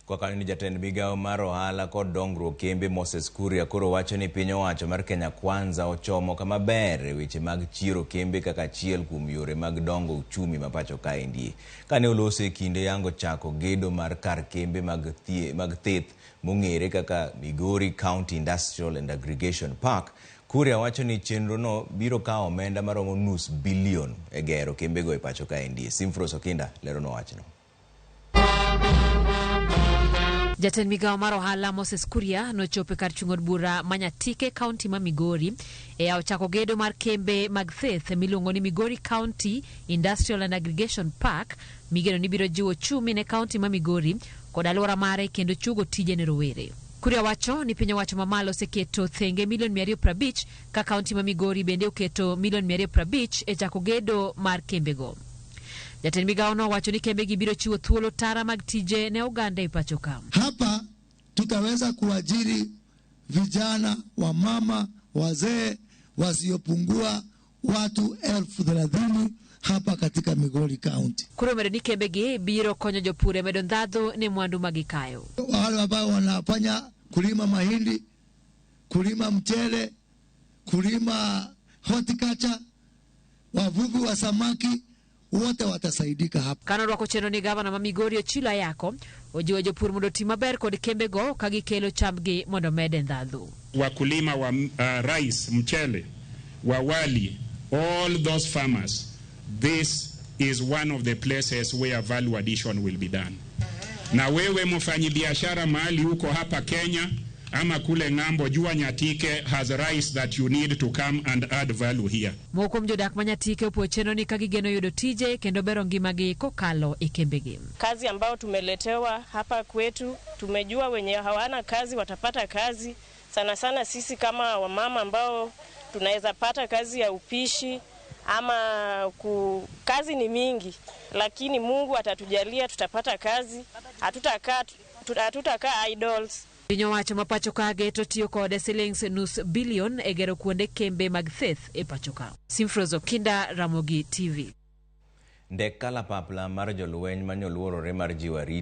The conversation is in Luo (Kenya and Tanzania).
Kwa kanyo ni jatend migawo mar ohala kod dongruok kembe Moses Kuria koro wacho ni piny owacho mar Kenya Kwanza ochomo kama ber e weche mag chiero kembe kaka achiel kuom yore mag dongo uchumi ma pacho kaendi. Kane oloso e kinde yango chako gedo mar kar kembe mag theth mong'ere kaka Migori County Industrial and Aggregation Park, Kuria wacho ni chenrono biro kawo omenda maromo nus bilion e gero kembego e pacho kaendi. Simfros Okinda leronwa wachno. Jatend migawo mar ohala Moses Kuria nochopo e kar chung' od bura ma Nyatike, kaunti ma Migori e yawo chako gedo mar kembe mag theth miluongo ni Migori County Industrial and Aggregation Park migeno ni biro jiwo ochumi ne kaunti ma Migori kod alwora mare kendo chuogo tije ne rowere. Kuria wacho ni piny owacho mamalo oseketo thenge milion 250 ka kaunti ma Migori bende oketo milion 250 e chako gedo mar kembego. Jatend migawono owacho ni kembegi biro chiwo thuolo tara mag tije ne oganda e pacho ka. Hapa tutaweza kuajiri vijana, wamama, wazee wasiopungua watu 30,000 hapa katika Migori County. Koro omedo ni kembegi biro konyo jopur e medo ndhadhu ne mwandu ma gikayo. Wale ambao wanafanya kulima mahindi, kulima mchele, kulima horticulture, wavuvi wa samaki, wote watasaidika hapa. Kano orwako chenro ni gavana ma Migori Ochilo Ayako ojiwo jopur mondo oti maber kod kembego ka gikelo chambgi mondo omede ndhadhu. Wakulima wa rice, mchele, wa wali, all those farmers, this is one of the places where value addition will be done. Na wewe mfanyibiashara mahali uko hapa Kenya ama kule ng'ambo, jua Nyatike has rice that you need to come and add value here. Moko kuom jodak ma Nyatike opuo chenro ni ka gigeno yudo tije kendo bero ngimagi kokalo e kembegi. Kazi ambayo tumeletewa hapa kwetu, tumejua wenye hawana kazi watapata kazi. Sana sana sisi kama wamama ambao tunaweza pata kazi ya upishi ama kazi ni mingi, lakini Mungu atatujalia tutapata kazi, hatutakaa idols. Piny owacho ma pacho ka geto tiyo kod silings nus bilion e gero kuonde kembe mag theth e pacho ka. Simfros Okinda, Ramogi TV. Ndek kalapapla mar jolweny manyoluorore mar jiwo arita